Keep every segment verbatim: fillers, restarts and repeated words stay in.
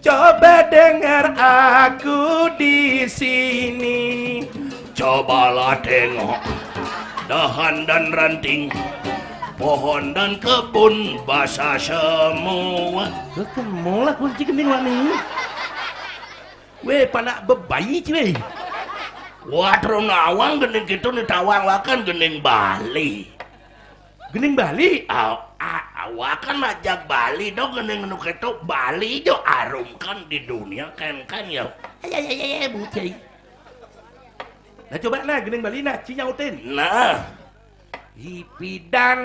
Coba dengar aku di sini. Cobalah tengok dahan dan ranting, pohon dan kebun basah semua. Kemula kunci kening wani. Weh, panak bebayi ci weh. Wah, terus nawang gening gitu ni tawang wakan gening Bali. Gening Bali? Aw, a-, awakan ajak Bali dong gening nu keto Bali jo arumkan di dunia kan kan ya. Ay ay ay ay bucai. Nah coba nah gening Bali nah ci nyautin. Nah. Ipidan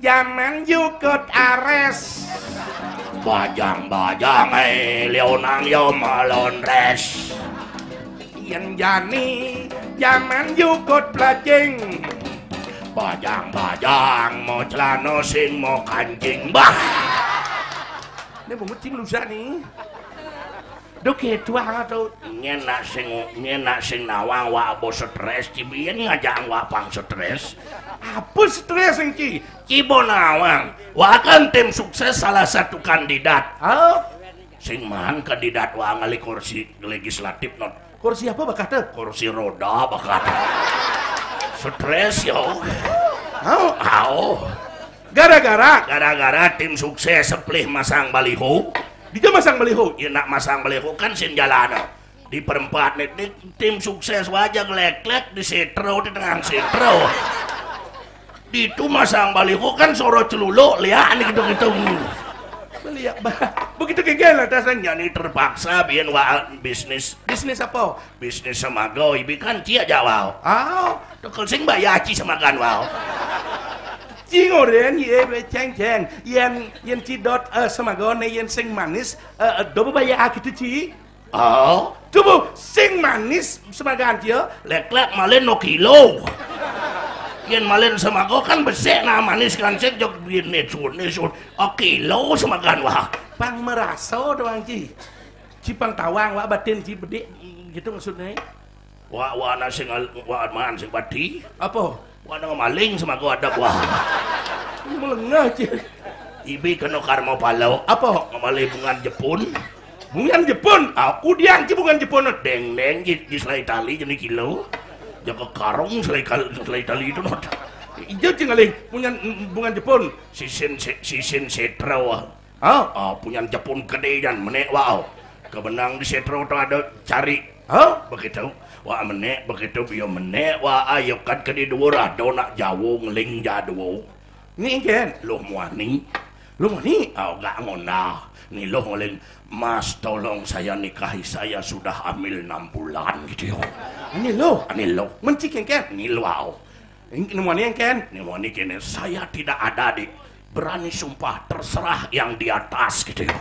zaman jukut ares. Bajang-bajang eh leonang yo malondres. Yen jani zaman jukut pelacing. Bajang-bajang mau celana sing mau kancing bah. Ini bungut cing lusa nih. Duh ketuang atau nyenak sing nyenak sing nawang wa abo stres cibien ngajang wa pang stres. Apa stres yang ci? Cibo nawang. Wa kan tim sukses salah satu kandidat. Oh. Sing man kandidat wa ngali kursi legislatif not. Kursi apa bakata? Kursi roda bakata. Stres yo. Au au. Gara-gara gara-gara tim sukses seplih masang baliho. Dia masang baliho. Ya nak masang baliho kan sin jalan. Di perempat nih, nih tim sukses wajah ngeleklek di setro di tengah setro. Di itu masang baliho kan soro celuluk lihat nih gitu gitu. Lihat bah. Begitu gengel atasnya nyani terpaksa biar wa bisnis. Bisnis apa? Bisnis semago ibi kan cia jawau. Ah, tukul sing bayaci semagan wau. Cingoren ye be ceng ceng yen yen cidot eh, semago ne yen sing manis eh, eh, dobo baya akitu ci. Oh, tubuh sing manis semagan cia. Leklek malin no kilo. Yen malin semago kan besek nah manis kan sing jok bin nesun nesun. Oh kilo semagan wah. Pang meraso doang ci. Cipang tawang wa batin ci bedik gitu maksudnya. Wa wa na sing wa man sing bati. Apa? Wa na maling semago adab wa. Melengah ci. Ibi kena karma palo. Apa? Ngamali bungan Jepun. Bungan Jepun. Ah, kudian ci bungan Jepun. Deng deng ji, ji selai tali jenis kilo. Jaga karung selai kal selai tali itu not. Ijo ci ngalih bungan bungan Jepun. Sisin si- sisin setra wa. Ha? Ah, punyan Jepun gede jan menek wau. Kebenang di setro tu ada cari. Ha? Begitu. Wah menek begitu bio menek wah ayo kan ke di dua rado nak jauh ngeling jadwo. Ni kan? Loh muani. Loh muani. Oh gak ngona. Ni loh ngeling. Mas tolong saya nikahi saya sudah hamil enam bulan gitu yo. Ini loh. Ini loh. Mencik kan? Ini loh. Ini muani kan? Ini muani kene saya tidak ada di berani sumpah terserah yang di atas gitu ya.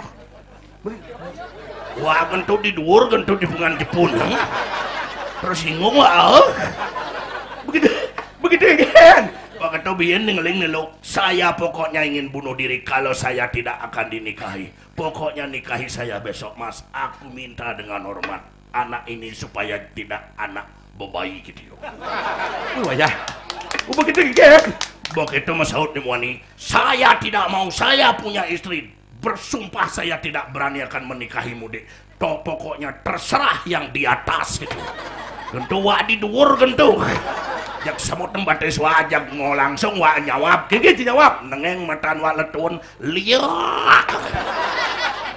Wah gentu di duur gentu di bungan Jepun. Tersinggung wah. Begitu begitu kan? Pak Ketua Bien ningeling nih lo. Saya pokoknya ingin bunuh diri kalau saya tidak akan dinikahi. Pokoknya nikahi saya besok mas. Aku minta dengan hormat anak ini supaya tidak anak bebayi gitu yo. Wah ya. Begitu kan? Begitu mas Saud nih muani. Saya tidak mau, saya punya istri. Bersumpah saya tidak berani akan menikahi mudik. Toh pokoknya terserah yang di atas gitu. Gentu wak di duur gentu. Jak semut tempat wajak mau langsung wak nyawab. Gigi jawab. Nengeng matan wak letun liak.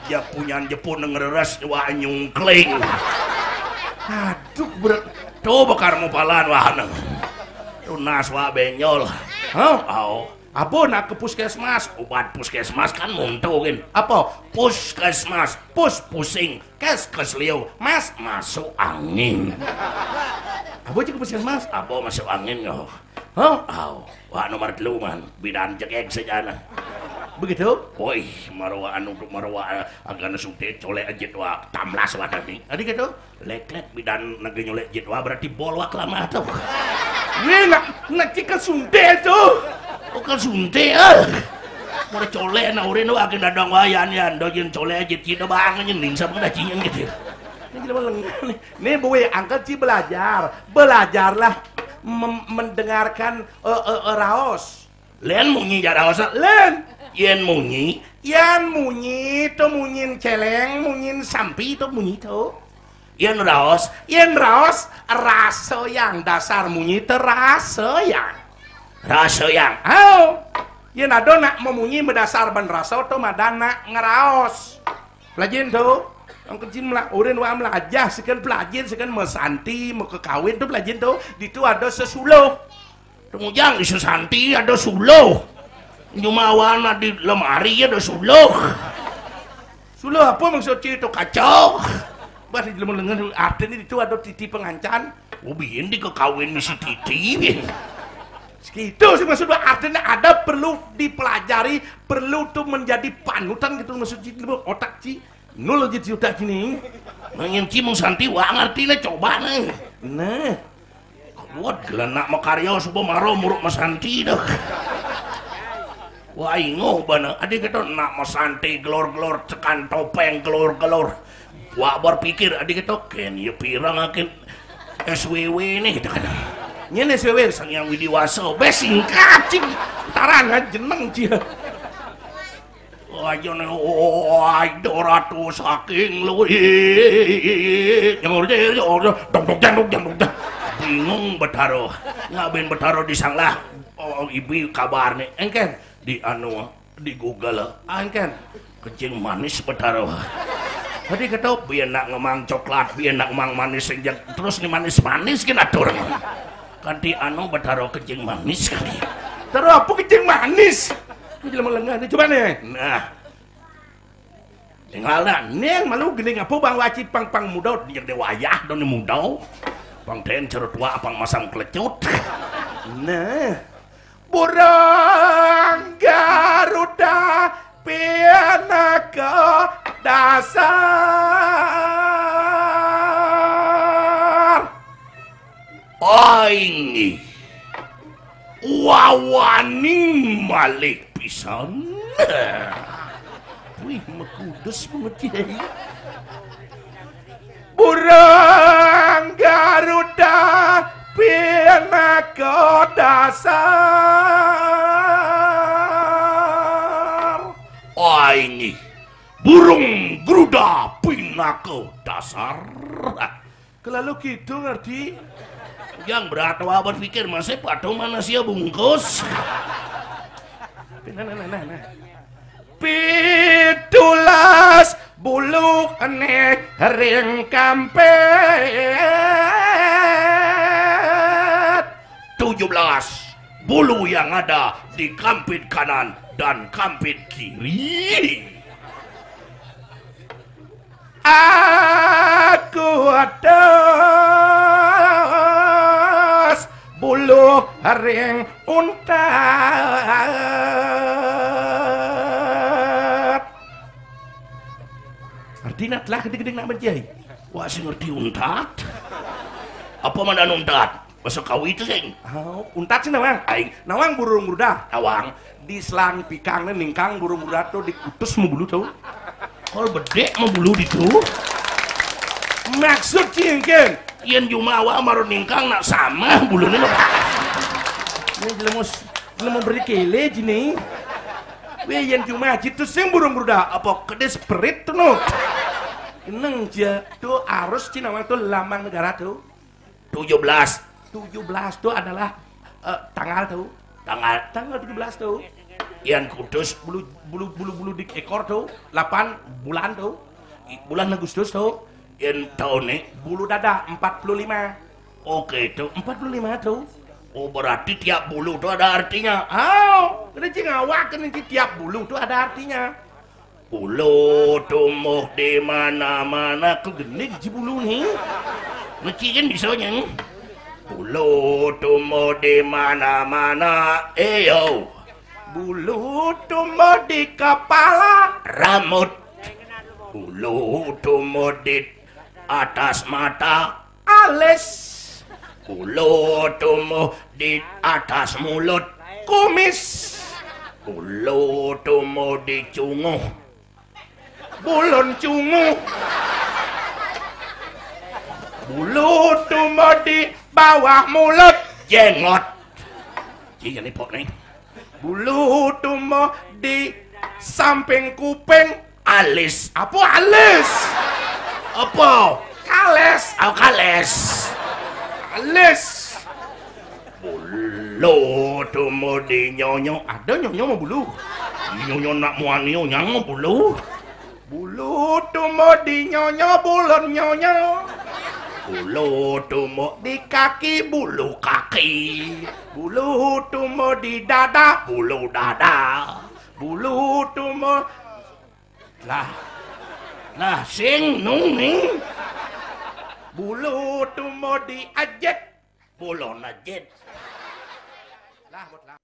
Jak punyan Jepun ngereres wak nyungkling. Aduh berat. Tuh bekar mupalan wak neng. Tunas wak benyol. Hah? Au. Apa nak ke puskesmas? Obat puskesmas kan muntuh kan. Apa? Puskesmas, pus pusing, kes keseliu, mas masuk angin. Apa aja ke puskesmas? Apa masuk angin kau? Hah? Au, wak nomor telu man, bidan jegeg sejana. Begitu? Woi, marwa anu tu marwa agana sute colek ajit wak tamlas wak tadi. Tadi gitu? Leklek bidan negeri nyolek jit wah berarti bol wak lama tu. Weh nak nak cika suntik tu. Bukan suntik ah. Mau colek nak urin wah kena dong wah yan yan dogin colek jit cit bang nyen ning sama dah cinyang gitu. Ini kita melengah nih. Nih boy angkat ci belajar, belajarlah mem- mendengarkan eh, eh, eh, raos. Len munyi jaraosa len. Yen munyi Yén munyi to munyin céléng, munyin sampi to munyi to. Yén raos, yén raos, rasoyang, dasar munyi to rasoyang. Rasoyang. Ao. Yén ada nak mamunyi madasar ban rasa to madan nak ngraos. Pelajin to. Ang kecil mela-, urin wa melajah, sekian pelajin, sekian masanti, makakawin to pelajin to. Ditu ada sesuluh. Tungujang di sesanti ada suluh. Nyumawan di lemari ada suluh. Suluh apa maksud ci to kaca? Bah, di jelema lengan artinya itu ada titi pengancan. Oh, biyen dikekawin misi titi, biyen. Segitu sih maksud gua, artinya ada perlu dipelajari, perlu tuh menjadi panutan gitu maksud ci, otak ci. Nul aja ci otak ci nih. Nangin ci mung santi wa ngerti lah, coba nih. Nah. Kuat gela nak makarya suba mara muruk masanti dah. Wah, ingoh bana. Adi kita nak masanti gelor-gelor, tekan topeng gelor-gelor. Wah, berpikir, adi kita, ken ya pirang akin S W W nih, gitu kan. Nyén S W W, Sang Hyang Widi Wasa. Bes singkat, cing. Taran, ha, jeneng, cing. Aja nih, oi, dua ratus saking luwih. Yang urus, dong, dong, dong, dong, dong, dong. Bingung Betara. Ngaben Betara disanglah. Oh, ibu kabar nih. Engken, di anu, di Google. Ah, engken. Kencing manis Betara. Tadi kata, biar nak ngemang coklat, biar nak ngemang manis, sing jag-, terus nih manis-manis kan atur. Kanti anu Betara kencing manis kali. Terus apa kencing manis? Ini jelema lengah nih, coba nih. Nah. Tinggal dah, nih malu gini ngapa bang waci pang-pang muda, dia dewayah dong muda. Pang ten cerut wa, pang masam kelecut. Nah. Burung Garuda pinaka dasar. Aing wawaning malih pisan. Wih, mekudes banget ya. Burung Garuda pinaka dasar. Aing burung Garuda pinaka dasar. Kelalu gitu ngerti? Yang berat wa berpikir masih patung mana sia bungkus. Nah, nah, nah, nah, nah. Pitulas bulu enek ring kampet. Tujuh belas bulu yang ada di kampit kanan dan kampit kiri. Aku atas bulu ring untat. Artinya telah gede-gede nak menjai. Wah, sing ngerti untat. Apa mana untat? Masuk kau itu sing. Oh, untat sih nawang. Aing. Nawang burung rudah. Nawang. Di selang pikang nih ningkang burung rudah tuh dikutus mau bulu tuh. Kol bedek mau bulu ditu. Maksud cingkin. Yen jumawa maro ningkang nak sama bulune mah. Ini jelema s-, jelema beri kele jini. Weh, yen cuma jitu sing burung rudah apa kedes perit tuh no. Neng ja tuh arus cina waktu lambang negara tuh. Tujuh belas. Tujuh belas tuh adalah eh, tanggal tuh. Tanggal. Tanggal tujuh belas tuh. Yan kudus bulu bulu bulu bulu di ekor tuh, delapan bulan tuh. I- Bulan Agustus tuh. Yan tahun nih. Bulu dada empat puluh lima. Oke tuh, empat puluh lima tuh. Oh, berarti tiap bulu tuh ada artinya. Oh, rezeki ngawak kan tiap bulu tuh ada artinya. Bulu tumbuh di mana-mana. Kok geni ji bulu nih? Mesti kan bisa nyeng. Bulu tumbuh di mana-mana. Eyo. Bulu tumbuh di kepala. Rambut. Bulu tumbuh di atas mata. Alis. Bulu tumbuh di atas mulut. Kumis. Bulu tumbuh di cunguh. Bulun cunguh. Bulu tumbuh di bawah mulut. Jenggot. Ji, ini pok nih. Bulu tumbuh di Samping kuping, alis. Apa alis? Apa? Kales. Oh, kales. Alis. Bulu tumbuh di nyonyo. Ada nyonyo mau bulu. Nyonyo nak muani nyang mau bulu. Bulu tumbuh di nyonyo, bulun nyonyo. Bulu tumbuh di kaki, bulu kaki. Bulu tumbuh di dada, bulu dada. Bulu tumbuh. Lah. Lah, sing nung ning. Bulu tumbuh di ajit, bulun ajit. Lah, buat lah.